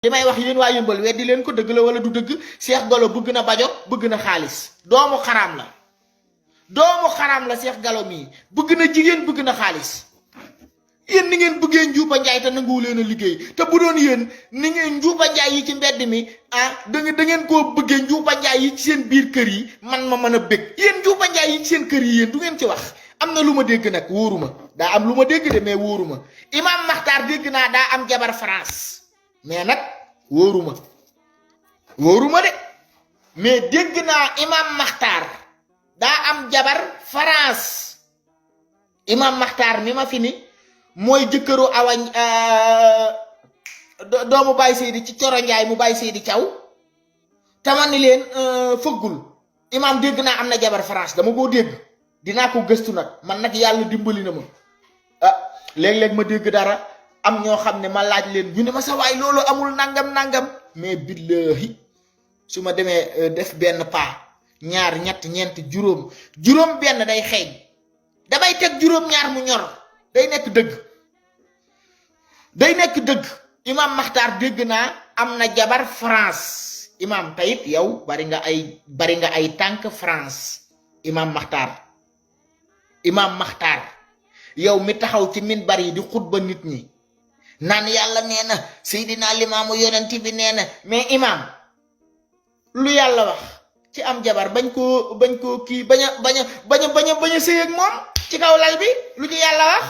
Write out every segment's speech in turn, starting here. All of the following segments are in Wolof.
limay wax yeen wa yëmbal weddi len ko deug la wala du deug Cheikh Gallo bëgg na bajo bëgg na xaaliss doomu xaram la Cheikh Gallo mi bëgg na jigen bëgg na xaaliss yeen ni ngeen bëggee njuupa njaay ta nangu leen liggéey te bu doon yeen ni ngeen njuupa njaay yi ci mbedd mi da ngeen ko bëggee njuupa njaay yi ci seen biir kër yi man ma mëna bëgg yeen njuupa njaay yi ci seen kër yi yeen du ngeen ci wax amna luma dégg nak woruma da am luma dégg de mais woruma Imam Makhtar dégg na da am jabar France mais nak woruma de mais dégg na Imam Makhtar da am jabar France Imam Makhtar mi ma fini moy jëkëru awa doomu Baye Seydi ci Coro Njaay mu Baye Seydi Thiaw tamani len feugul imam dégg na am na jabar France dama ko dégg dina ko gëstu nak man nak yalla dimbali na ma leg ma dégg dara am ño xamne ma laaj leen ñu ne ma sa way lolu amul nangam mais billahi suma démé def ben pa ñaar ñett ñent juroom ben day xéñ damay tek juroom ñaar mu ñor day nek deug Imam Makhtar dégg na amna jabar France imam tayit yow bari nga ay tank France Imam Makhtar yow mi taxaw ci minbar yi di khutba nit ñi nan yalla neena sayidina limam yonenti bi neena mais imam lu yalla wax ci am jabar bañ ko ki baña sey ak mom ci kaw lal bi lu ci yalla wax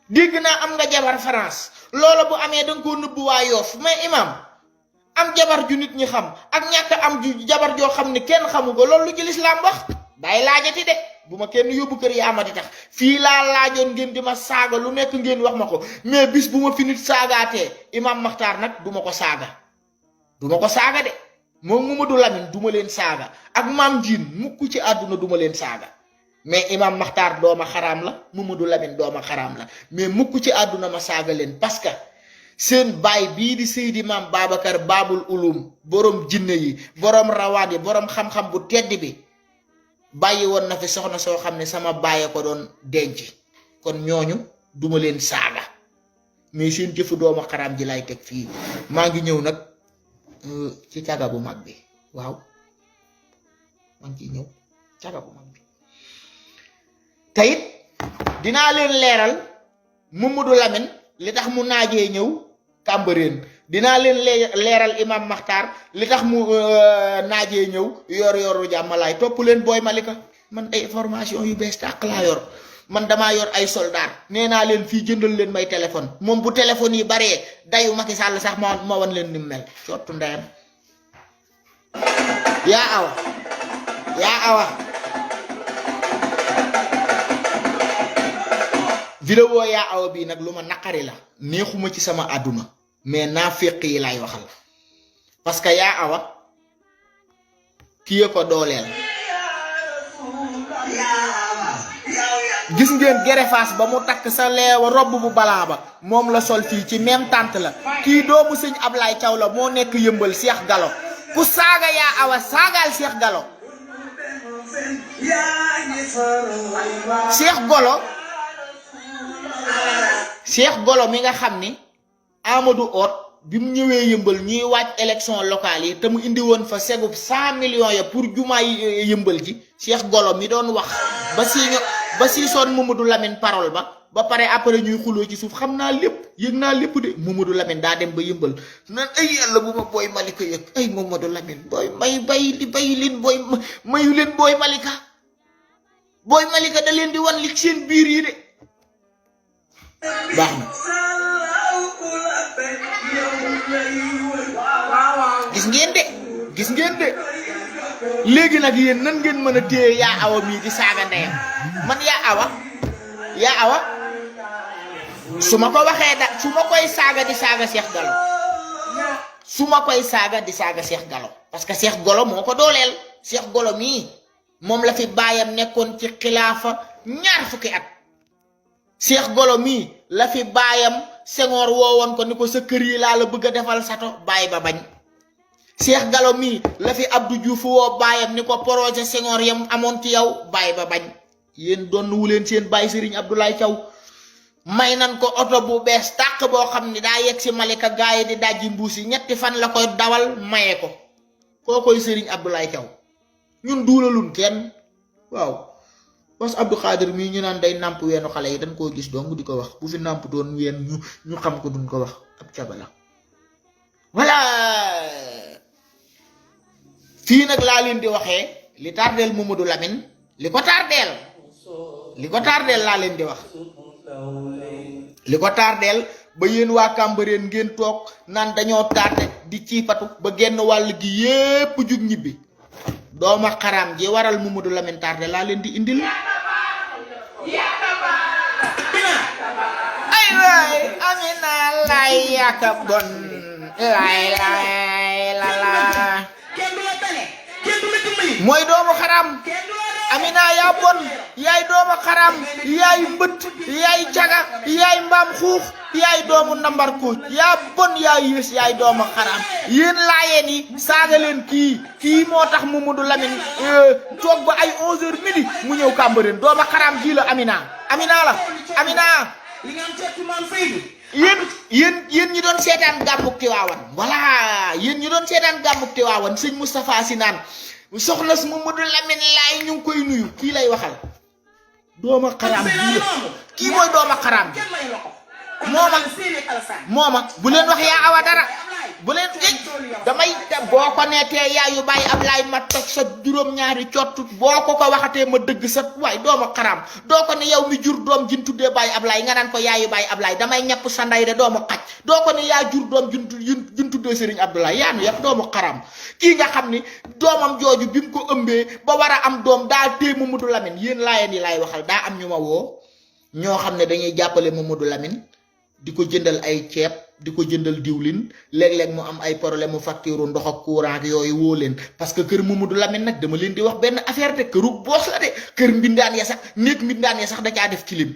dégg na am nga jabar France lolo bu amé dang ko neub wa Yoff mais imam am jabar ju nit ñi xam ak ñaka am ju jabar jo xamni kenn xamu ko lolou ci l'islam wax day laajati de buma kenn yobbu kër yaama di tax fi la laajoon ngeen di ma saaga lu nekk ngeen wax mako mais bis buma fi nit saagaatee Imam Makhtar nak duma ko saaga de moom Mamadou Lamine duma len saaga ak mam Diin mukk ci aduna duma len saaga mais Imam Makhtar dooma xaram la Mamadou Lamine dooma xaram la mais mukk ci aduna ma saaga len parce que sen bay bi di Seydi Mam Babacar Babul Ulum borom jinne yi borom rawani borom xam-xam bu tedd bi bayyi won na fi soxna so xamne sama baye ko don denc kon ñoñu duma len saga mais seen jëfu dooma xaram ji lay tek fi ma ngi ñew nak ci tiaga bu mag bi waaw ma ngi ñew tiaga bu mag bi tayit dina len leral Mamadou Lamine li tax mu naaje ñew Cambérène dina len leral Imam Makhtar li tax mu naaje ñew yor jamalay top len Boy Malika man ay information yu bes tak la yor man dama yor ay soldat neena len fi jëndal len may téléphone mom bu téléphone yi bare dayu Macky Sall sax mo wan len nim mel ciottu ndayam ya awa vidéo ya awa bi nak luma nakari la neexuma ci sama aduna mais nafiq yi lay waxal parce que ya awa kiye ko dolel gis ngeen gerefaas ba mu tak sa leewa robb bu bala ba mom la sol fi ci même tante la ki doomu seigne Ablaye Thiaw la mo nek yëmbal Cheikh Gallo ku saga ya awa sagal Cheikh Gallo Cheikh Gallo mi nga xamni Amadou Hott bimu ñëwé yëmbal ñi wacc élection locale yi te mu indi won fa ségub 100 millions ya pour jumaa yëmbal ci Cheikh Gallo mi doon wax ba si son Mamadou Lamine parole ba paré après ñuy xulo ci suuf xamna lepp yegna lepp de Mamadou Lamine da dem ba yëmbal nan ay yalla buma Boy Malika yek ay Mamadou Lamine boy may bay lin boy mayu len Boy Malika da len di wan li seen biir yi de baxna gis ngeen de légui nak yeen nan ngeen mëna téye ya awa mi di saga ndeyam man ya awa suma ko waxé da suma koy saga di saga Cheikh Gallo suma koy saga di saga Cheikh Gallo parce que Cheikh Gallo moko dolel Cheikh Gallo mi mom la fi bayam nekkon ci khilafa ñaar fukki at Cheikh Gallo mi la fi bayam Senghor wowon ko niko sa kër yi la la bëgg defal sato bay ba bañ Cheikh Gallo mi la fi Abdou Diouf wo bayam niko projet Senghor yam amon ci yow bay ba bañ yeen don wu len seen bay Serigne Abdoulaye Thiaw may nan ko oto bu bees tàq boo xam ni daa yegg si Malika gaa yi di dajji mbuus yi ñetti fan la koy dawal maye ko koo koy Serigne Abdoulaye Thiaw ñun duulalun kenn waaw parce que Abdou Khadir mii ñu naan day nàmp weenu xale yi dañ koo gis dong di ko wax bu fi nàmp doon ween ñu xam ko duñ ko wax ab caba la voilà fii nag laa leen di waxee li tardeel Mamadou Lamine li ko tardeel laa leen di wax li ko tardeel ba yéen waa Cambérène ngeen toog naan dañoo tardé di ciipatu ba genn wàll gi yépp jug ñibbi dooma xaraam ji waral Mamadou Lamine tardé laa leen di indil ay waay Amina lay yàkka bon lay la mooy doomu xaraam Amina yaa bon yaay doomu xaraam yaay mbët yaay caga yaay mbaam xuux yaay doomu nambar kóoc yaa bon yaa yées yaay doomu xaraam yéen laayeen yi saaga leen kii moo tax Mamadou Lamine toog ba ay 11h midi mu ñëw Cambérène doomu xaraam ji la Amina la li nga am ci maam Seydou yéen ñi doon seetaan gàmmuk Tiwaawan voilà yéen ñi doon seetaan gàmmuk Tiwaawan sëñ Moustapha Sy naan soxna si Mamadou Lamine laay ñu ngi koy nuyu kii lay waxal dooma xaraam bii la kii mooy dooma xaraam bi mooma bu leen wax yaa awa dara bu leen géej damay boo ko neetee yaayu bàyyi Ablaay ma toj sa juróom-ñaari cottu boo ko waxatee ma dëgg sa waay dooma xaraam doo ko ne yow mi jur doom jin tuddee bàyyi Ablaay nga naan ko yaayu bàyyi Ablaay damay ñepp sa nday de doomu xaj doo ko ne yaa jur doom jin tuddee Serigne Abdoulaye yaa nu yëpp doomu xaraam kii nga xam ni doomam jooju bi mu ko ëmbee ba war a am doom daa téye Mamadou Lamine yéen laayeen yi laay waxal daa am ñu ma woo ñoo xam ne dañuy jàppale Mamadou Lamine di ko jëndal ay ceeb di ko jëndal diwlin léeg-léeg mu am ay problème mu facture ndox ak courant ak yooyu woo leen parce que kër Mamadou Lamine nag dama leen di wax benn affaire de këru boos la de kër mbindaan ya sax néeg mbindaan ya sax da caa def kilim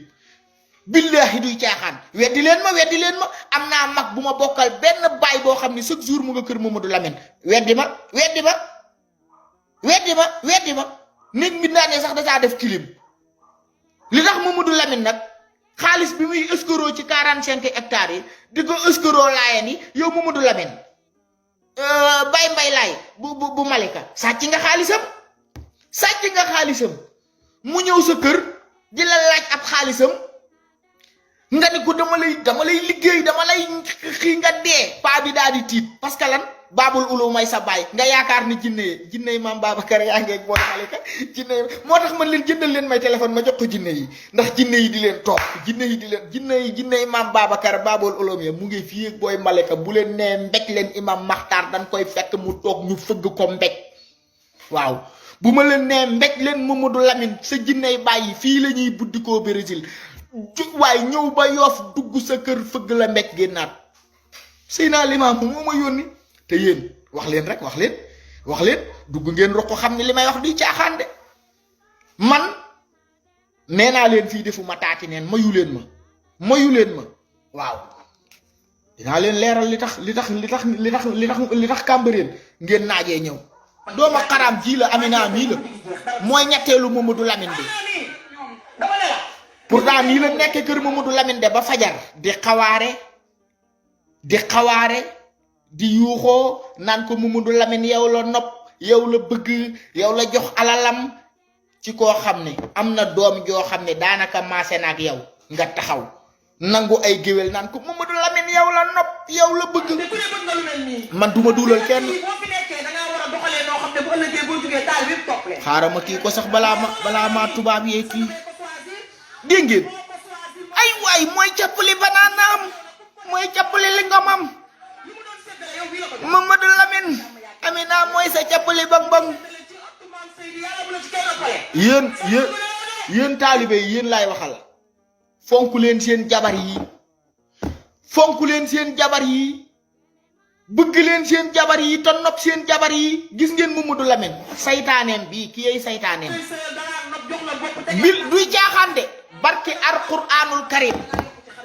billaahi duy caaxaan weddi leen ma am naa mag bu ma bokkal benn baay boo xam ne chaque jour mu nga kër Mamadou Lamine weddi ma néeg mbindaan ya sax da caa def kilim li tax Mamadou Lamine nag xaalis bi muy escroc ci 45 hectares yi di ko escroc laayeen yi yow Mamadou Lamine mbay laay bu Malika sàcc nga xaalisam mu ñëw sa kër di la laaj ab xaalisam nga ni ko dama lay liggéey dama lay xii nga dee paa bi daal di tiit parce que lan baabul ulu may sa baay nga yaakaar ni jinne yi maam Babacar yaa ngeeg booy Malika jinne yi moo tax man leen jëndal leen may téléphone ma jox ko jinne yi ndax jinne yi di leen toog jinne yi maam Babacar baabul ulu ya mu ngi fii ak booy Malika bu leen nee mbéj leen imam Maxtaar dañ koy fekk mu toog ñu fëgg ko mbéj waaw bu ma leen nee mbéj leen Mamadou Lamine sa jinne yi bàyyi fii la ñuy buddi koo Brésil waaye ñëw ba Yoff dugg sa kër fëgg la mbéj génnaat Seydina Limaamu moo ma yónni te yéen wax leen dugg ngeen roq ko xam ne li may wax di caaxaan de man nee naa leen fii defuma taati neen mayu leen ma waaw dinaa leen leeral li tax Cambérène ngeen naajee ñëw dooma xaraam ji la Amina mii la mooy ñetteelu Mamadou Lamine bi pourtant nii la nekkee kër Mamadou Lamine de ba fajar di xawaare di yuuxoo naan ko Mamadou Lamine yow la nopp yow la bëgg yow la jox alalam ci koo xam ne am na doom joo xam ne daanaka maase na ak yow nga taxaw nangu ay géwél naan ko Mamadou Lamine yow la nopp yow la bëgg man duma duulal kenn xaaral ma kii ko sax balaa ma tubaab yee kii dégg ngeen ay waay mooy cappali banaanaam mooy cappali li ngomam Mamadou Lamine Amina mooy sa cappali bang yéen taalibe yi yéen laay waxal fonk leen seen jabar yi bëgg leen seen jabar yi te nopp seen jabar yi gis ngeen Mamadou Lamine saytaaneem bii ki yey saytaaneem bil duy caaxaan de barke alquraanul karim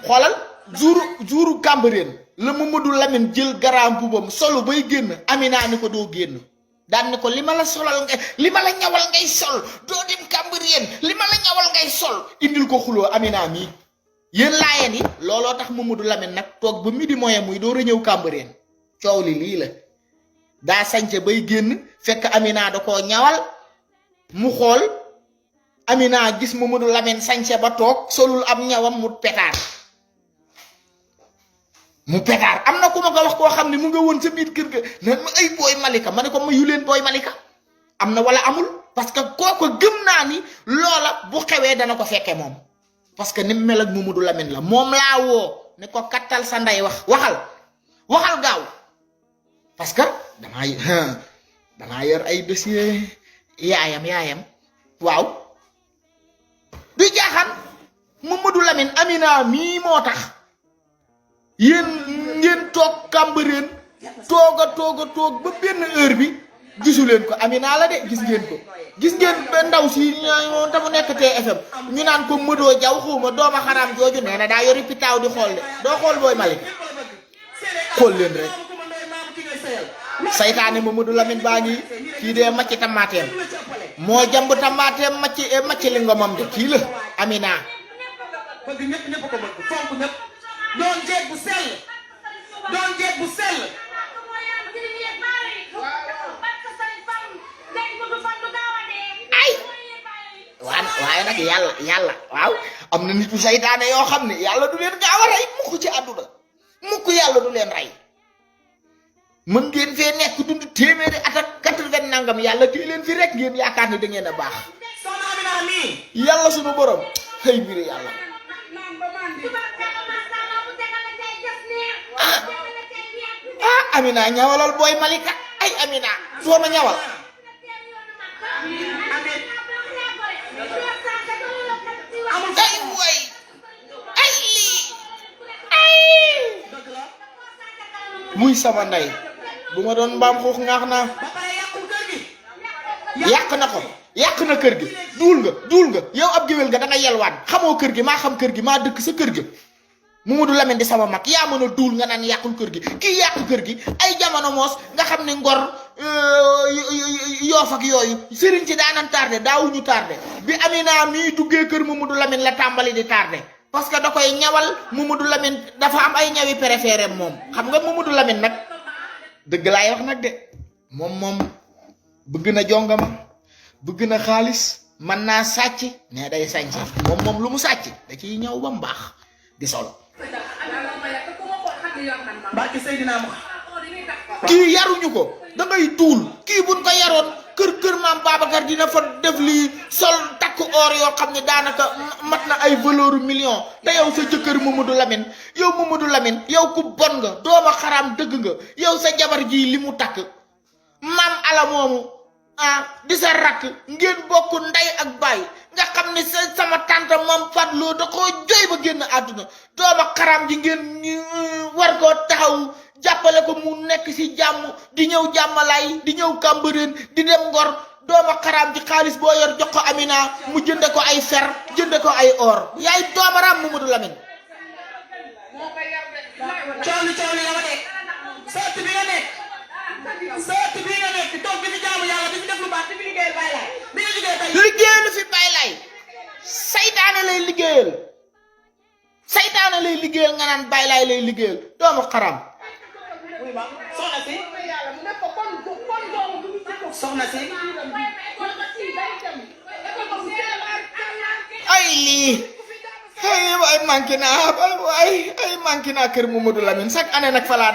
xoolal juuru Cambérène la Mamadou Lamine jël garaam bubam solo bay génn Amina ni ko doo génn daan ni ko li ma la ñawal ngay sol doo dem Cambérène li ma la ñawal ngay sol indil ko xuloo Amina mii yéen laayeen yi looloo tax Mamadou Lamine nag toog ba midi moyen muy door a ñëw Cambérène coow li lii la daa sañce bay génn fekk Amina da koo ñawal mu xool Amina gis Mamadou Lamine sañce ba toog solul am ñawam mu pétaar am na ku ma ko wax koo xam ne mu nga woon sa biir kër ga naan ma ay booy Malika ma ne ko ma yu leen booy Malika am na wala amul parce que kooku gëm naa ni loola bu xewee dana ko fekke moom parce que ni mu mel ak Mamadou Lamine la moom laa woo ne ko kattal sa ndey waxal gaaw parce que damaa yor ay dossier yaayam waaw du jaaxan Mamadou Lamine Amina mii moo tax yéen ngeen toog Cambérène toog ba benn heure bi gisu leen ko Amina la de gis ngeen ndaw si moom tamu nekk TFM ñu naan ko Modou Diaw xawma dooma xaraam jooju nee na daa yori pitaaw di xool de doo xool booy Malick xool leen rek saytaane Mamadou Lamine baa ngi kii dee macc tamaateem moo jamb tamaateem macc li ngomam de kii la Amina bëgg ñëpp ko bëgg fonk ñëpp doon jeeg bu sell ay waaye nag yàlla waaw am na nit yu saytaane yoo xam ne yàlla du leen gaaw a rey mukk ci àdduna mukk yàlla du leen rey mën ngeen fee nekk dund téeméeri at ak 80 nangam yàlla téye leen fi rek ngeen yaakaar ne da ngeen a baax yàlla sunu borom xëy mbiri yàlla Amina ñawalal booy Malika ay Amina soo ma ñawal ay way ay lii ay muy sama ndey bu ma doon mbaam xuux ngaax naa yàq na kër gi duul nga yow ab géwél nga da nga yelwaan xamoo kër gi maa xam kër gi maa dëkk sa kër gi Mamadou Lamine di sama mag yaa mën a duul nga naan yàqul kër gi kii yàq kër gi ay jamono moos nga xam ne Ngor Yoof ak yooyu sëriñ ci daanan tardé daawuñu tardé bi Amina mii duggee kër Mamadou Lamine la tàmbali di tardé parce que da koy ñawal Mamadou Lamine dafa am ay ñawi préféré moom xam nga Mamadou Lamine nag dëgg laay wax nag de moom bëgg na jongama bëgg na xaalis mën naa sàcc ne day sañse moom lu mu sàcc da ciy ñëw ba mu baax di solo kii yaruñu ko da ngay duul kii buñ ko yaroon kër maam Babacar dina fa def lii sol takk or yoo xam ne daanaka mat na ay valeur million te yow sa jëkkër Mamadou Lamine yow ku bon nga dooma xaraam dëgg nga yow sa jabar ji li mu takk maam ala moomu di sa rakk ngeen bokk ndey ak baay nga xam ne sama tante maam Fatloo da koo jooy ba génn àdduna dooma xaraam ji ngeen war koo taxaw jàppale ko mu nekk ci jàmm di ñëw jàmmalaay di ñëw Cambérène di dem Ngor dooma xaraam ji xaalis boo yor jox ko Amina mu jënde ko ay fer jënde ko ay or yaay doomaraam Mamadou Lamine cooli yow de sotti bi nga nekk toog bi fi jaamu yàlla bi fi def lu baax bi fi liggéeyal Baay Laay bi nga liggéey tey liggéeyalu fi Baay Laay saytaane lay liggéeyal nga naan Baay Laay lay liggéeyal doomu xaram soxna si ay lii ay manqué naa kër Mamadou Lamine chaque année nag falaa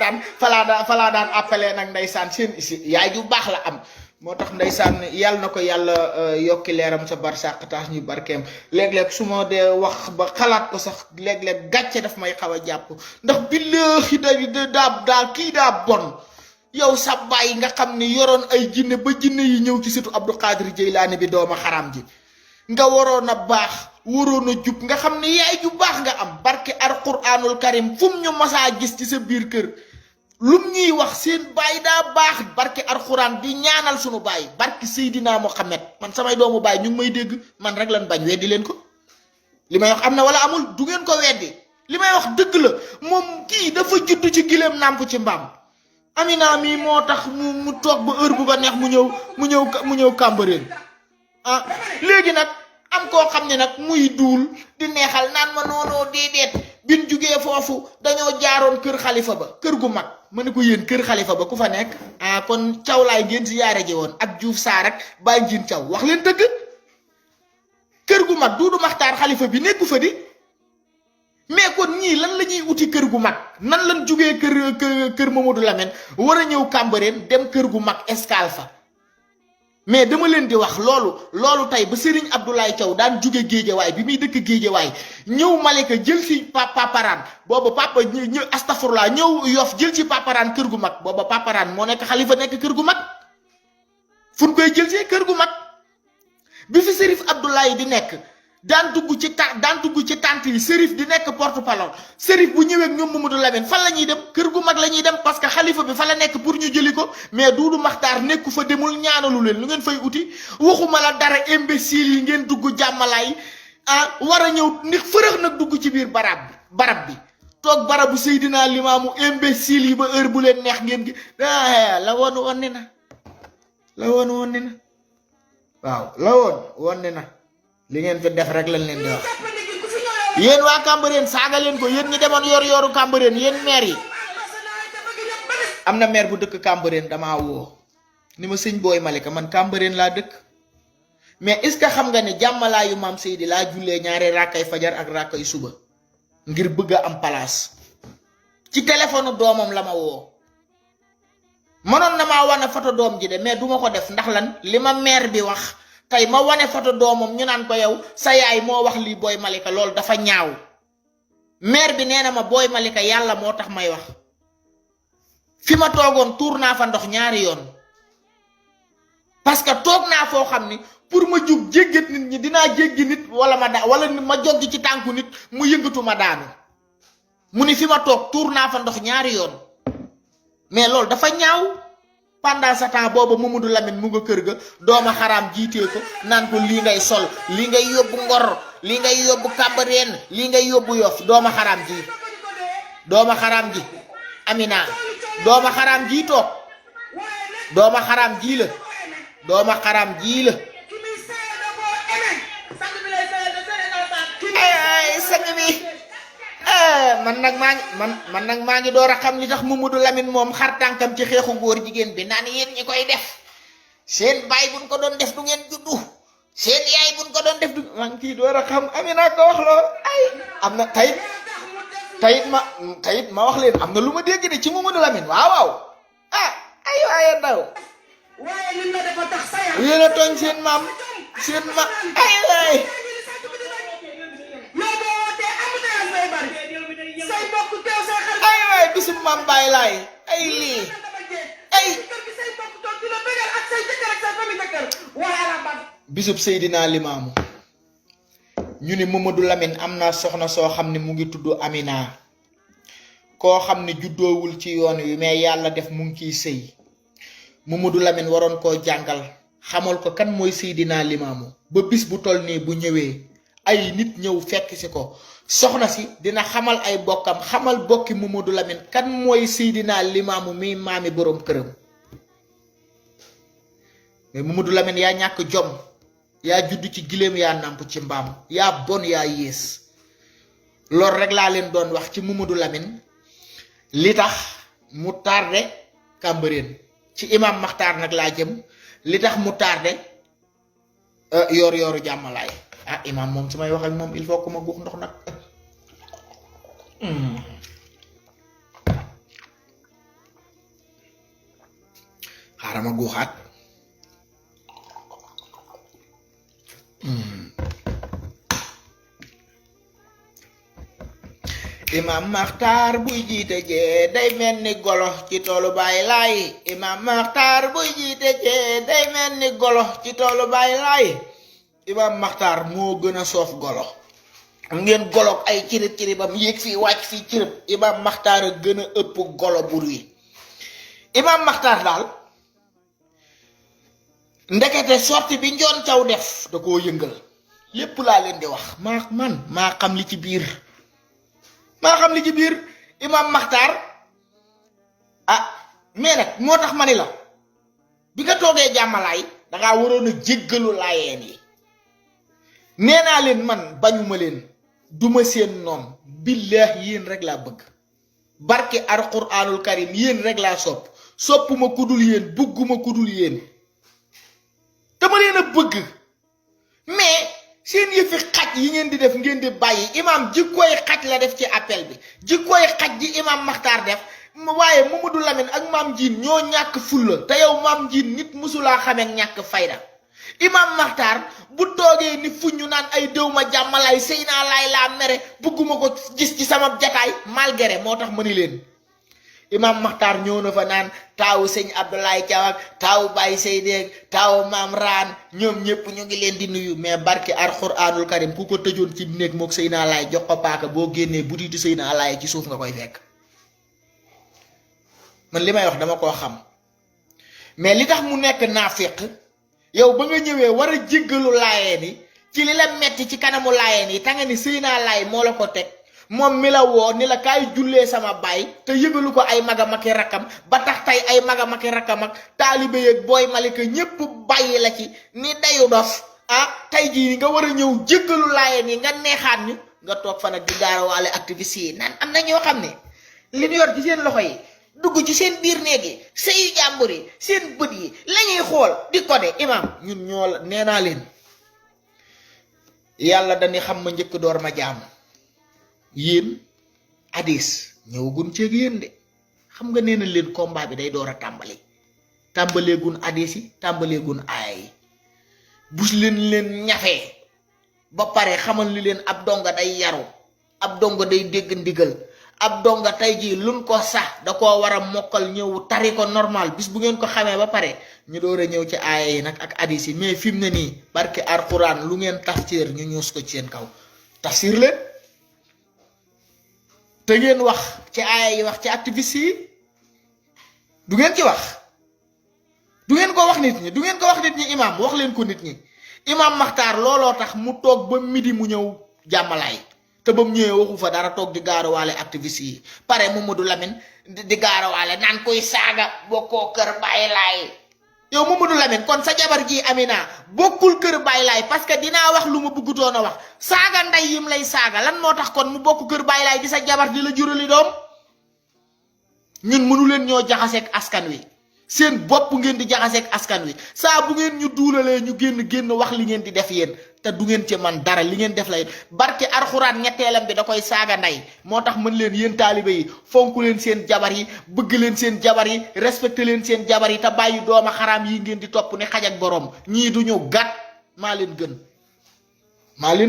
daan appelé nag ndeysaan seen isi yaay ju baax la am moo tax ndeysaan yàlla na ko yàlla yokki leeram sa barsàq tax ñu barkeem léeg-léeg su ma dee wax ba xalaat ko sax léeg-léeg gàcce daf may xaw a jàpp ndax billaahi daa kii daa bon yow sa baay nga xam ne yoroon ay jinne ba jinne yi ñëw ci situ Abdou Qadir Jeylaani bi dooma xaram ji nga waroon a baax waroon a jub nga xam ne yaay ju baax nga am barke alquranul karim fu mu ñu masaa gis ci sa biir kër lum ñuy wax seen baay daa baax barke alquran di ñaanal sunu baay barke Seydina Mohamed man samay doomu baay ñu ngi may dégg man rek lan bañ weddi leen ko li may wax am na wala amul du ngeen ko weddi li may wax dëgg la moom kii dafa judd ci gileem nàmp ci mbaam Amina mii moo tax mu toog ba heure bu ko neex mu ñëw Cambérène léegi nag am koo xam ne nag muy duul di neexal naan ma noonoo déedéet bin jugee foofu dañoo jaaroon kër xalifa ba kër gu mag ma ne ko yéen kër xalifa ba ku fa nekk ah kon caw laay ngeen si yaare ji woon ak Juuf Saar ak Baay Njiin Caw wax leen dëgg kër gu mag Duudu Maxtaar xalifa bi nekku fa di mais kon ñii lan la ñuy uti kër gu mag nan lan jugee kër Mamadou Lamine war a ñëw Cambérène dem kër gu mag escale fa mais dama leen di wax loolu tey ba Serigne Abdoulaye Thiaw daan jóge Géejawaay bi muy dëkk Géejawaay ñëw Malika jël si paparaan booba papa ñëw astafurlaa ñëw Yoff jël si paparaan kër gu mag booba paparaan moo nekk xalifa nekk kër gu mag fu ñu koy jël see kër gu mag bi fi Serif Abdoulaye di nekk daan dugg ci tànt yi Serif di nekk porte parole Serif bu ñëwee ak ñoom Mamadou Lamine fan la ñuy dem kër gu mag la ñuy dem parce que xalifa bi fa la nekk pour ñu jëli ko mais Duudu Maxtaar nekku fa demul ñaanalu leen lu ngeen fay uti waxuma la dara imbécile yi ngeen dugg jàmmalaay ah war a ñëw nit fërëx nag dugg ci biir barab bi toog barabu Seydina Limaamu imbécile yi ba heure bu leen neex ngeen gi la woon wonni na waaw la woon wonni na li ngeen fi def rek lañ leen di wax yéen waa Cambérène saaga leen ko yéen ñi demoon yor Cambérène yéen maire yi am na maire bu dëkk Cambérène damaa woo ni ma sëñ Boy Malika man Cambérène laa dëkk mais est-ce que xam nga ne jàmmalaayu maam Seydi laa jullee ñaari rakkay fajar ak rakkay suba ngir bëgg a am place ci téléphone doomam la ma woo mënoon na maa wane photo doom ji de mais duma ko def ndax lan li ma maire bi wax tey ma wane photo doomam ñu naan ko yow sa yaay moo wax lii Boy Malika loolu dafa ñaaw maire bi nee na ma Boy Malika yàlla moo tax may wax fi ma toogoon tuur naa fa ndox ñaari yoon parce que toog naa foo xam ni pour ma jug jéggat nit ñi dinaa jéggi nit wala ma joggi ci tànku nit mu yëngatu ma daanu mu ni fi ma toog tuur naa fa ndox ñaari yoon mais loolu dafa ñaaw pendant ce temps booba Mamadou Lamine mu nga kër ga dooma xaraam jiitee ko naan ko lii ngay sol lii ngay yóbbu Ngor lii ngay yóbbu Cambérène lii ngay yóbbu Yoff dooma xaraam ji Amina dooma xaraam ji toog dooma xaraam ji la ay sang bi man nag maa ngi door a xam li tax Mamadou Lamine moom xar tànkam ci xeexu góor jigéen bi naan yéen ñi koy def seen baay buñ ko doon def du ngeen juddu seen yaay buñ ko doon def du maa ngi ciy door a xam Amina ko wax lool ay am na tayit ma wax leen am na lu ma dégg de ci Mamadou Lamine waaw ay waaye ndaw yéen a tooñ seen maam ay waay bisub maam Baay Laay ay lii ay bisub Seydina Limaamu ñu ne Mamadou Lamine am na soxna soo xam ne mu ngi tudd Amina koo xam ne juddoowul ci yoon wi mais yàlla def mu ngi ciy sëy Mamadou Lamine waroon koo jàngal xamal ko kan mooy Seydina Limaamu ba bis bu toll nii bu ñëwee ay nit ñëw fekk si ko soxna si dina xamal ay bokkam xamal bokki Mamadou Lamine kan mooy Seydina Limaamu mi maami boroom këram mais Mamadou Lamine yaa ñàkk jom yaa judd ci giléem yaa nàmp ci mbaam yaa bon yaa yées loolu rek laa leen doon wax ci Mamadou Lamine li tax mu tardé Cambérène ci imam Maxtaar nag laa jëm li tax mu tardé yooru jàmmalaay imam moom su may wax ak moom il faut que ma guux ndox nag xaaral ma guuxaat imam Maxtaar buy jiite jee day mel ni golo ci toolu Baay Laay imam Maxtaar buy jiite jee day mel ni golo ci toolu Baay Laay imam Maxtaar moo gën a soof golo am ngeen golo ay cirib-ciribam yéeg fii wàcc fii cirib imam Maxtaar a gën a ëpp golo bur wi imam Maxtaar daal ndekete sorti bi Njoon Caw def da koo yëngal lépp laa leen di wax maa xam li ci biir imam Maxtaar mais nag moo tax ma ni la bi nga toogee jàmmalaay dangaa waroon a jéggalu laayeen yi nee naa leen man bañuma leen duma seen noon billahi yéen rek laa bëgg barke alquraanul karim yéen rek laa soppuma kudul yéen bëgguma kudul yéen dama leen a bëgg mais seen yëfi xaj yi ngeen di def ngeen di bàyyi imam jikkooy xaj la def ci appel bi jikkooy xaj ji imam Makhtar def waaye Mamadou Lamine ak maam Diine ñoo ñàkk fulla te yow maam Diine nit musulaa xamee ñàkk fayda imam Makhtar bu toogee ni fuñu naan ay déw ma jàmmalaay sëy naa laay laa mere bëgguma ko gis ci sama jataay malgré moo tax ma ni leen imam Makhtar ñëw na fa naan taawu sëñ Abdoulaye Thiaw ak taawu Baye Seydeeg taawu maam Raan ñoom ñëpp ñu ngi leen di nuyu mais barke alxuraanul karim ku ko tëjoon ci néeg mook sëy naa laay jox ko paaka boo génnee butitu sëy naa laay ci suuf nga koy fekk man li may wax dama koo xam mais li tax mu nekk naafiq yow ba nga ñëwee war a jéggalu laayeen yi ci li la metti ci kanamu laayeen yi ta nga ni sëy naa laay moo la ko teg moom mi la woo ni la kaay jullee sama baay te yëgalu ko ay magam ak rakkam ba tax tey ay magam ak rakkam ak taalibe yeeg booy malika ñépp bàyyi la ci ni dayu dof tey jii nga war a ñëw jéggalu laayeen yi nga neexaat ñu nga toog fa nag di gaarawaale activiste yi naan am na ñoo xam ne li ñu yor ci seen loxo yi dugg ci seen biir néeg yi sëyu jàmbur yi seen bët yi lañuy xool di ko de imam ñun ñoo la nee naa leen yàlla dañuy xam ma njëkk door ma jaam yéen hadis ñëwagun ceeg yéen de xam nga nee na leen combat bi day door a tàmbaleegun hadis yi tàmbaleegun aaya yi bus leen ñafee ba pare xamal li leen ab donga day yaru ab donga day dégg ndigal ab donga tey jii luñ ko sax da koo war a mokkal ñëw tari ko normal bis bu ngeen ko xamee ba pare ñu door a ñëw ci aaya yi nag ak hadis yi mais fi mu ne nii barke alxuraan lu ngeen tafsir ñu ñuus ko ci seen kaw tafsir leen te ngeen wax ci aaya yi wax ci activiste yi du ngeen ci wax du ngeen ko wax nit ñi du ngeen ko wax nit ñi imam wax leen ko nit ñi imam Makhtar looloo tax mu toog ba midi mu ñëw jàmmalaay te ba mu ñëwee waxu fa dara toog di gaarawaale activiste yi pare Mamadou Lamine di gaarawaale naan koy saaga bokkoo kër Baye Laay yow Mamadou Lamine kon sa jabar ji Amina bokkul kër Baye Laay parce que dinaa wax lu ma bëggutoon a wax saaga nday yim lay saaga lan moo tax kon mu bokk kër Baye Laay di sa jabar di la jurali doom ñun mënu leen ñoo jaxaseeg askan wi seen bopp ngeen di jaxaseeg askan wi saa bu ngeen ñu duulalee ñu génn wax li ngeen di def yéen te du ngeen ci man dara li ngeen def lay barke arxuraan ñetteelam bi da koy saaga nday moo tax mën leen yéen taalibe yi fonku leen seen jabar yi bëgg leen seen jabar yi respecté leen seen jabar yi te bàyyi dooma xaraam yi ngeen di topp ni xaj ak borom ñii du ñu gàtt maa leen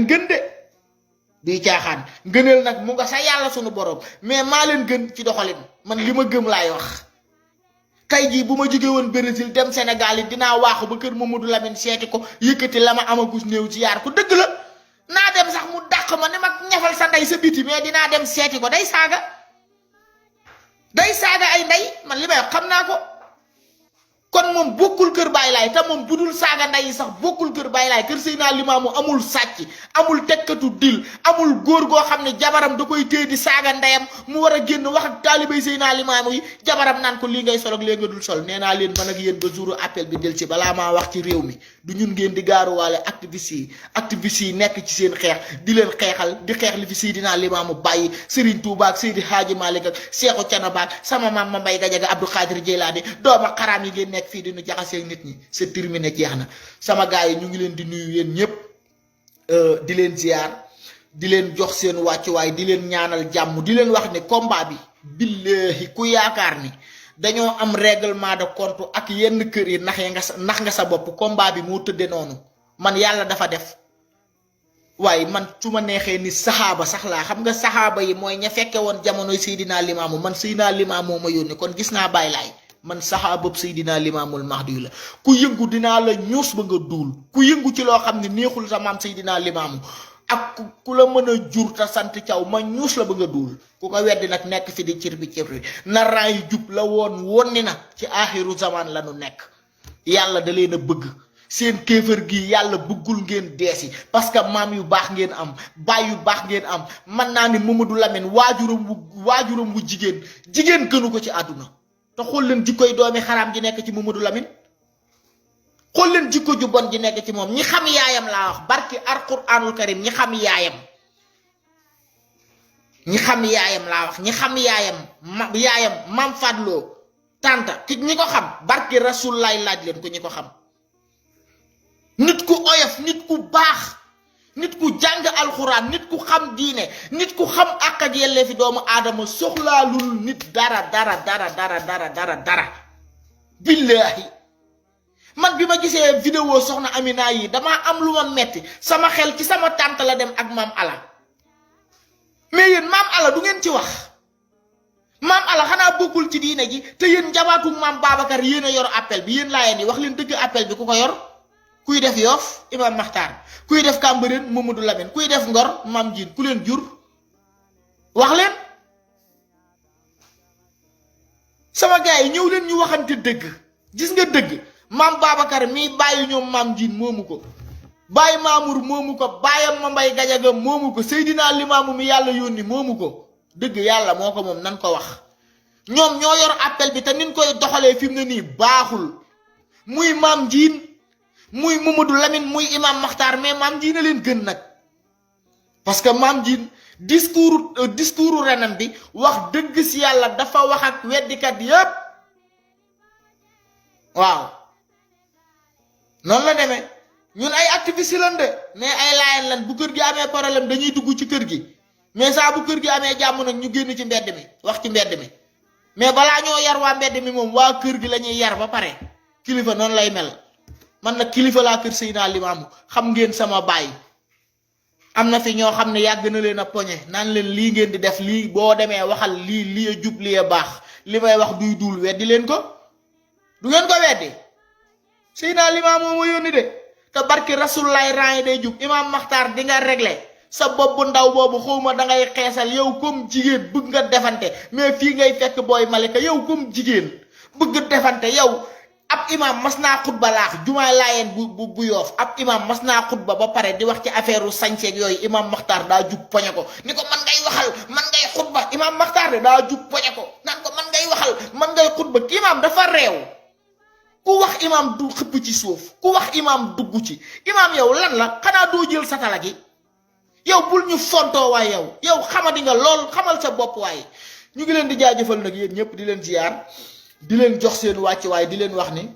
gën de bii caaxaan ngëneel nag mu nga sa yàlla sunu borom mais maa leen gën ci doxalin man li ma gëm laay wax tey jii bu ma jóge woon Brésil dem Sénégal yi dinaa waaxu ba kër Mamadou Lamine seeti ko yëkkati la ma amagus néew ci yaar ko dëgg la naa dem sax mu dàq ma ne ma ñafal sa ndey sa biti mais dinaa dem seeti ko day saaga ay ndey man li may wax xam naa ko kon moom bokkul kër Baye Laay te moom budul saaga ndey sax bokkul kër Baye Laay kër Seydina Limaamu amul sàcc amul tekkatu dil amul góor goo xam ne jabaram da koy téye di saaga ndeyam mu war a génn wax ak taalibay Seydina Limaamu yi jabaram naan ko lii ngay sol ak lii nga dul sol nee naa leen man ak yéen ba jouru appel bi del ci balaa maa wax ci réew mi du ñun ngeen di gaaruwaale activiste yi nekk ci seen xeex di leen xeexal di xeex li fi Seydina Limaamu bàyyi Serigne Touba ak Seydi Hadji Malick ak Seexu Canaba ak sama maam ma Mbay Gajaga Abdou Khadir Jeylaani dooma xaraam yi ngeen nekk fii di nu jaxaseeg nit ñi c'est terminé jeex na sama gars yi ñu ngi leen di nuyu yéen ñëpp di leen ziar di leen jox seen wàccuwaay di leen ñaanal jàmm di leen wax ne combat bi billahi ku yaakaar ni dañoo am règlement de compte ak yenn kër yi nax nga sa bopp combat bi moo tëdde noonu man yàlla dafa def waaye man su ma neexee ni saxaaba sax laa xam nga saxaaba yi mooy ña fekke woon jamonoy Seydina Limaamu man Seydina Limaamu ma yónni kon gis naa Baye Laay man saxaabab Seydina Limaamul Mahdi la ku yëngu dinaa la ñuus ba nga duul ku yëngu ci loo xam ne neexul sa maam Seydina Limaamu ak ku la mën a jur te sant caw ma ñuus la ba nga duul ku ko weddi nag nekk fi di cër bi na raay jub la woon ni na ci aaxiru zaman la nu nekk yàlla da leen a bëgg seen kéefër gi yàlla bëggul ngeen deesi parce que maam yu baax ngeen am baay yu baax ngeen am man naa ni Mamadou Lamine waajuram wu jigéen gënu ko ci àdduna te xool leen jikkoy doomi xaraam ji nekk ci Mamadou Lamine xool leen jikko ju bon ji nekk ci moom. ñi xam yaayam laa wax barki alquranul karim ñi xam yaayam laa wax ñi xam yaayam maam Fadloo tanta ki ñi ko xam barki rasul laay laaj leen ko ñi ko xam. nit ku oyof nit ku baax nit ku jàng alxuraan nit ku xam diine nit ku xam àq ak yelleefi doomu aadama soxlaalul nit dara billaahi man bi ma gisee vidéo soxna Amina yi damaa am lu ma metti sama xel ci sama tànt la dem ak maam ala mais yéen maam ala du ngeen ci wax maam ala xanaa bokkul ci diine ji te yéen njabaatu maam Babacar yéen a yor appel bi yéen laa yéen yi wax leen dëgg appel bi ku ko yor kuy def Yoff Imam Makhtar kuy def Cambérène Mamadou Lamine kuy def Ngor Mam Diine ku leen jur wax leen sama gars yi ñëw leen ñu waxante dëgg gis nga dëgg maam Babacar mii bàyyi ñoom Mam Diine moomu ko bàyyi Mamour moomu ko bàyyam ma mbay gajaga moomu ko Seydina Limaamu mi yàlla yónni moomu ko dëgg yàlla moo ko moom nan ko wax ñoom ñoo yor appel bi te nin koy doxalee fi mu ne nii baaxul muy Mam Diine muy Mamadou Lamine muy Imam Makhtar mais Mam Diine leen gën nag parce que Mam Diine discours renam bi wax dëgg si yàlla dafa wax ak weddikat yépp waaw noonu la demee ñun ay activiste lan de mais ay laayeen lan bu kër gi amee problème dañuy dugg ci kër gi mais saa bu kër gi amee jàmm nag ñu génn ci mbedd mi wax ci mbedd mi mais balaa ñoo yar waa mbedd mi moom waa kër gi la ñuy yar ba pare kilifa noonu lay mel man nag kilifa laa kër Seydina Limaamu xam ngeen sama baay am na fi ñoo xam ne yàgg na leen a poñe naan leen lii ngeen di def lii boo demee waxal lii a jub lii a baax li may wax duy duul weddi leen ko du ngeen ko weddi Seydina Limaamu ma yónni de te barki rasulullaay ran yi day jub Imam Makhtar di nga réglé sa bopp bu ndaw boobu xawma dangay xeesal yow comme jigéen bëgg nga defante mais fii ngay fekk booy Malika yow comme jigéen bëgg defante yow ab imam mas naa xutba laax jumaa laayeen bu Yoof ab imam mas naa xutba ba pare di wax ci affaire u sañseeg yooyu Imam Makhtar daa jub poñe ko ni ko man ngay waxal man ngay xutba Imam Makhtar de daa jub poñe ko naan ko man ngay waxal man ngay xutba imam dafa réew ku wax imam du xëpp ci suuf ku wax imam dugg ci imam yow lan la xanaa doo jël satala gi yow bul ñu fontoo waay yow xamadi nga lool xamal sa bopp waaye ñu ngi leen di jaajëfal nag yéen ñëpp di leen ziar di leen jox seen wàcc waaye di leen wax ni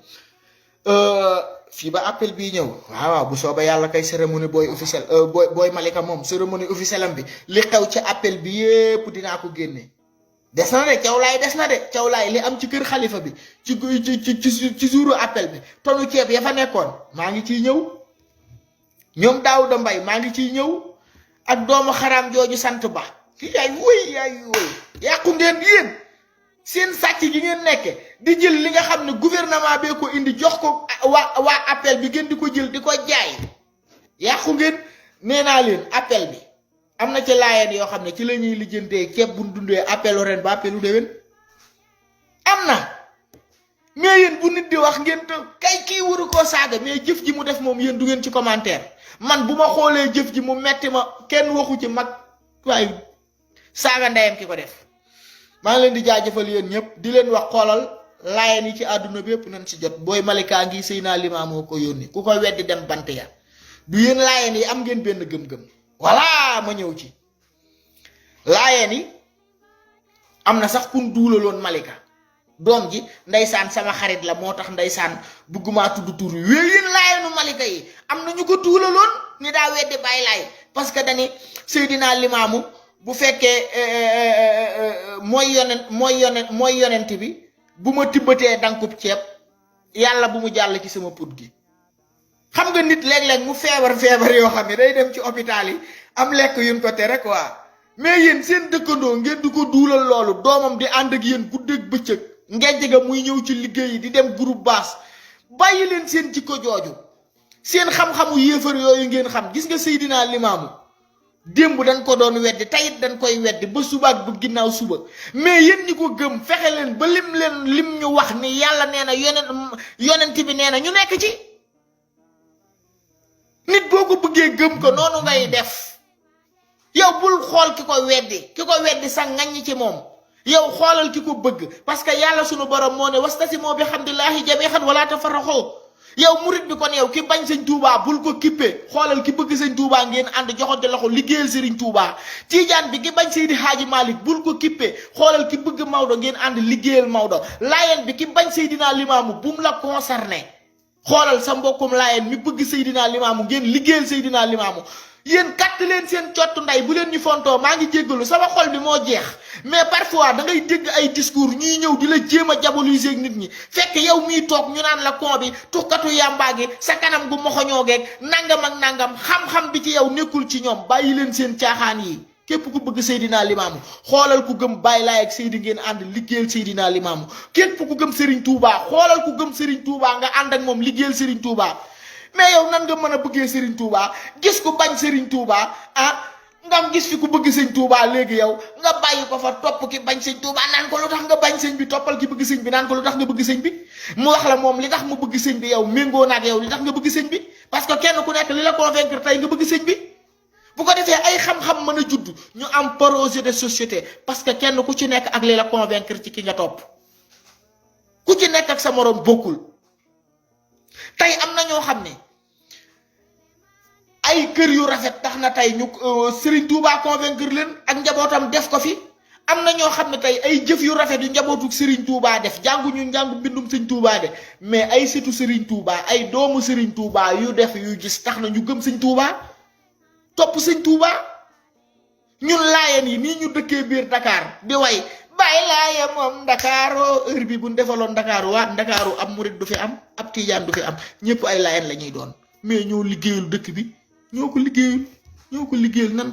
fii ba appel bii ñëw waaw bu soobee yàlla kay cérémonie booy officiel booy Malika moom cérémonie officielle am bi li xew ci appel bi yépp dinaa ko génne des na de cawlaay des na de cawlaay li am ci kër xalifa bi ci jouru appel bi tonu ceeb ya fa nekkoon maa ngi ciy ñëw ñoom Daouda Mbaye maa ngi ciy ñëw ak doomu xaraam jooju sant ba yaay woy yàqu ngeen yéen seen sàcc gi ngeen nekke di jël li nga xam ne gouvernement bee ko indi jox ko waa appel bi ngeen di ko jël di ko jaay yàqu ngeen nee naa leen appel bi am na ci laayeen yoo xam ne ci la ñuy lijjantee ceeb bu dundee appelu ren ba appelu déwén am na mais yéen bu nit di wax ngeen te kay kii waru koo saaga mais jëf ji mu def moom yéen du ngeen ci commentaire man bu ma xoolee jëf ji mu metti ma kenn waxu ci mag waaye saaga ndeyam ki ko def maa ngi leen di jaajëfal yéen ñëpp di leen wax xoolal laayeen yi ci àdduna bépp nañ si jot booy Malika ngi Seydina Limaamu moo ko yónni ku ko weddi dem bant ya du yéen laayeen yi am ngeen benn gëm-gëm voilà ma ñëw ci laayeen yi am na sax kun duulaloon Malika doom ji ndeysaan sama xarit la moo tax ndeysaan bëgguma tudd tur yi yéen laayeenu Malika yi am na ñu ko duulaloon ni daa weddi bàyyi laay parce que dani Seydina Limaamu bu fekkee mooy yonent bi bu ma tibbatee dankub ceeb yàlla bu mu jàll ci sama put gi xam nga nit léeg-léeg mu feebar yoo xam ne day dem ci hôpital yi am lekk yuñ ko tere quoi mais yéen seen dëkkandoo ngeen di ko duulal loolu doomam di ànd ak yéen guddeeg bëccëg ngejj ga muy ñëw ci liggéey yi di dem groupe baas bàyyi leen seen jikko jooju seen xam-xamu yéefar yooyu ngeen xam gis nga Seydina Limaamu démb dañ ko doon weddi tayit dañ koy weddi ba suba ak bu ginnaaw suba mais yéen ñi ko gëm fexe leen ba lim ñu wax ni yàlla nee na yonent bi nee na ñu nekk ci nit boo ko bëggee gëm ko noonu ngay def yow bul xool ki ko weddi sa ngañ ci moom yow xoolal ki ko bëgg parce que yàlla sunu borom moo ne wastasimoo bi hamdillahi jami'an wala tafarraqu yow murit bi kon yow ki bañ sëñ Touba bul ko kippé xoolal ki bëgg sëñ Touba ngeen ànd joxante loxo liggéeyal Serigne Touba. Tiijaan bi ki bañ Seydi Hadji Malick bul ko kippé xoolal ki bëgg Maodo ngeen ànd liggéeyal Maodo. Laayeen bi ki bañ Seydina Limaamu bum la concerné xoolal sa mbokkum laayeen mi bëgg Seydina Limaamu ngeen liggéeyal Seydina Limaamu. yéen katt leen seen cottu nday bu leen ñu fontoo maa ngi jéggalu sama xol bi moo jeex mais parfois da ngay dégg ay discours ñuy ñëw di la jéem a diaboliser nit ñi fekk yow miy toog ñu naan la kon bi tuxkatu yàmbaa gi sa kanam gu moxoñoo geeg nangam ak nangam xam-xam bi ci yow nekkul ci ñoom bàyyi leen seen caaxaan yi. képp ku bëgg Seydina Limaamu xoolal ku gëm Baay Laay ak Seydi ngeen ànd liggéeyal Seydina Limaamu képp ku gëm Serigne Touba xoolal ku gëm Serigne Touba nga ànd ak moom liggéeyal Serigne Touba. mais yow nan nga mën a bëggee Serigne Touba gis ku bañ Serigne Touba ngam gis fi ku bëgg sëñ Touba léegi yow nga bàyyi ko fa topp ki bañ sëñ Touba naan ko lu tax nga bañ sëñ bi toppal ki bëgg sëñ bi naan ko lu tax nga bëgg sëñ bi mu wax la moom li tax mu bëgg sëñ bi yow méngoo naag yow li tax nga bëgg sëñ bi parce que kenn ku nekk li la convaincre tey nga bëgg sëñ bi bu ko defee ay xam-xam mën a judd ñu am projet de société parce que kenn ku ci nekk ak li la convaincre ci ki nga topp ku ci nekk ak sa morom bokkul. tey am na ñoo xam ne ay kër yu rafet tax na tey ñu Serigne Touba convaincre leen ak njabootam def ko fi am na ñoo xam ne tey ay jëf yu rafet yu njabootu Serigne Touba def jànguñu njàngu mbindum sëñ Touba de mais ay sëtu Serigne Touba ay doomu Serigne Touba yu def yu gis tax na ñu gëm sëñ Touba topp sëñ Touba. ñun laayeen yi nii ñu dëkkee biir Dakar di way bàyyi laaye moom Ndakaaroo heure bi bu ñu defaloon Ndakaaru waat Ndakaaru ab murit du fi am ab tijaan du fi am ñëpp ay laayeen la ñuy doon mais ñoo liggéeyul dëkk bi ñoo ko liggéeyul nan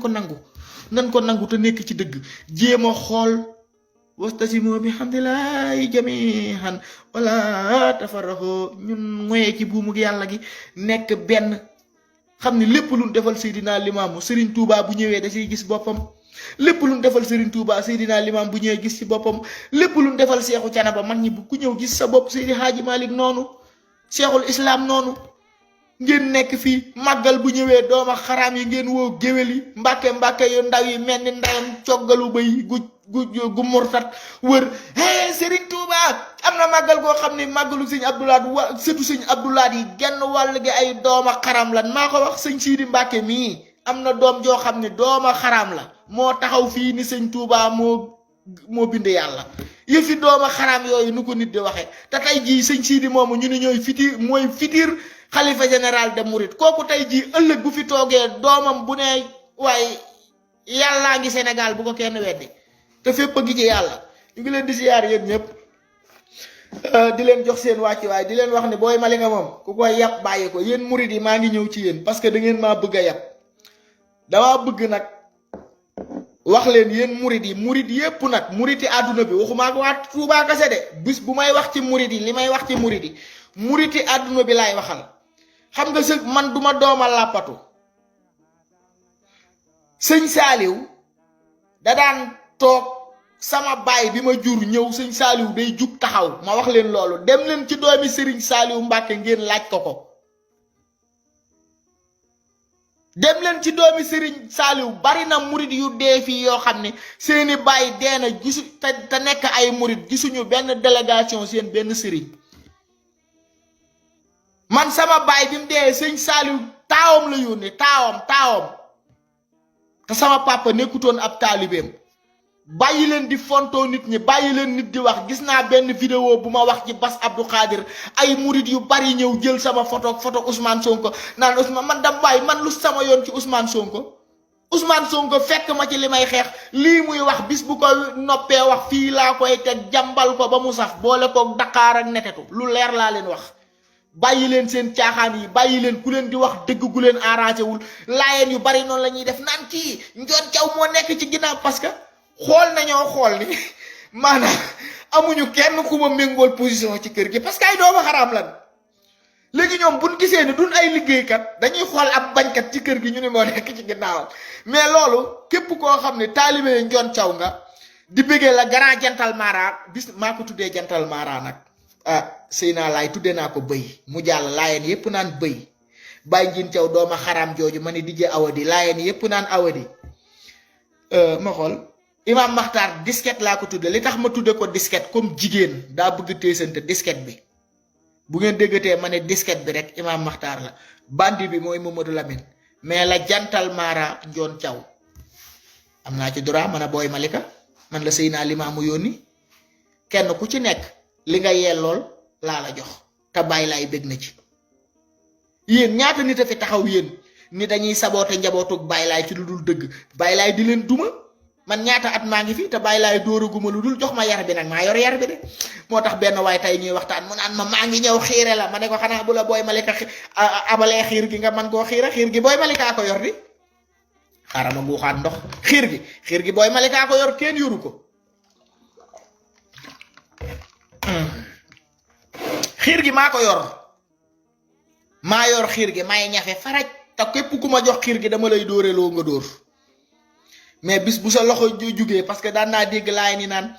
ko nangu te nekk ci dëgg jéem a xool wastasimu bi hamdillahi jamihan wala tafarraxoo ñun ngoyee ci buumu yàlla gi nekk benn xam ni lépp lu defal Seydina Limaamu Serigne Touba bu ñëwee da ciy gis boppam lépp lu defal Serigne Touba Seydina Limaam bu ñëwee gis ci boppam lépp lu defal Seexu Canaba mag ñi bu ku ñëw gis sa bopp Seydi Hadji Malick noonu Seexul Islam noonu ngeen nekk fii màggal bu ñëwee dooma xaraam yi ngeen woo géwél yi mbàkke yu ndaw yi mel ni ndayam coggalu bay gu murtat wër Serigne Touba am na màggal goo xam ne màggalu sëñ Abdoulaat sëtu sëñ Abdoulaat yi genn wàll gi ay dooma xaram la maa ko wax sëñ Sidi Mbàkke mii am na doom joo xam ne dooma xaram la moo taxaw fii ni sëñ Touba moo bind yàlla yëfi dooma xaram yooyu nu ko nit di waxee te tey jii sëñ Sidi moomu ñu ne ñooy fitir xalifa général de Mouride kooku tey jii ëllëg bu fi toogee doomam bu ne waaye yàllaa ngi Sénégal bu ko kenn weddi te fépp a ngi ci yàlla ñu ngi leen di siyaar yéen ñëpp di leen jox seen wàcc waaye di leen wax ne booy mali nga moom ku koy yàpp bàyyi ko yéen murid yi maa ngi ñëw ci yéen parce que da ngeen maa bëgg a yàpp damaa bëgg nag wax leen yéen murid yépp nag murid yi àdduna bi waxuma ko waa Tuubaa kase de bis bu may wax ci murid yi li may wax ci murid yi àdduna bi laay waxal xam nga sëg man duma dooma làppatu sëñ Saaliw da daan toog sama baay bi ma jur ñëw sëñ Saaliw day jug taxaw ma wax leen loolu dem leen ci doomi Sëriñ Saaliw Mbàkke ngeen laaj ko dem leen ci doomi Sëriñ Saaliw bari na murit yu dee fii yoo xam ne seeni baay dee na gisu te nekk ay murit gisuñu benn délégation seen benn sëriñ man sama baay bi mu dee sëñ Saaliw taawam la yónnee taawam te sama papa nekkutoon ab taalibeem bàyyi leen di fontoo nit ñi bàyyi leen nit di wax gis naa benn vidéo bu ma wax ci Bass Abdou Khadir ay murit yu bari ñëw jël sama photo Ousmane Sonko naan Ousmane man dam bàyyi man lu sama yoon ci Ousmane Sonko fekk ma ci li may xeex lii muy wax bis bu ko noppee wax fii laa koy teg jàmbal ko ba mu saf boole ko Dakar ak netetu lu leer laa leen wax bàyyi leen seen caaxaan yi bàyyi leen ku leen di wax dëgg gu leen arrangé wul laayeen yu bari noonu la ñuy def naan kii Njoon Caw moo nekk ci ginnaaw parce que xool nañoo xool ni maanaam amuñu kenn ku ma méngool position ci kër gi parce que ay doomu xaraam lan léegi ñoom buñ gisee ni duñ ay liggéeykat dañuy xool ab bañkat ci kër gi ñu ne moo nekk ci ginnaaw mais loolu képp koo xam ne taalibe Njoon Caw nga di bëggee la grand jantal mara bis maa ko tuddee jantal mara nag sëy naa laay tuddee naa ko bëy mu jàll laayeen yépp naan bëy Baye Njiin Caw dooma xaraam jooju ma ne dijje awadi laayeen yépp naan awadi ma xool Imam Maxtaar disquette laa ko tudde li tax ma tudde ko disquette comme jigéen daa bëgg téesante disquette bi bu ngeen déggatee ma ne disket bi rek Imam Makhtar la, bandi bi mooy Mamadou Lamine, mais la jantal Mara Njoon Thiaw am naa ci droit man a Boy Malika, man la Seydina Limaamu yónni. Kenn ku ci nekk li nga yellool laa la jox te Baay Laay bég na ci. Yéen ñaata nit a fi taxaw yéen ni dañuy saboote njabootug Baay Laay ci lu dul dëgg, Baay Laay di leen duma. Man ñaata at maa ngi fi te Baay Laay dóoraguma lu dul jox ma yar bi nag maa yor yar bi de. moo tax benn waay tey ñuy waxtaan mu naan ma maa ngi ñëw xiire la, ma ne ko xanaa bu la Boy Malika abalee xiir gi nga man koo xiira, xiir gi Boy Malika ko yor di. xaaral ma guuxaat ndox. xiir gi Boy Malika ko yor, kenn yoru ko. xiir gi maa ko yor, maa yor xiir gi, may ñafe faraj te képp ku ma jox xiir gi dama lay dóoreloo nga dóor. mais bis bu sa loxo jugee, parce que daan naa dégg laay ni naan,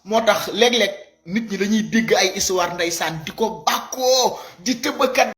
moo tax léeg-léeg nit ñi dañuy dégg ay histoire ndeysaan di ko bàkkoo di tëbëkat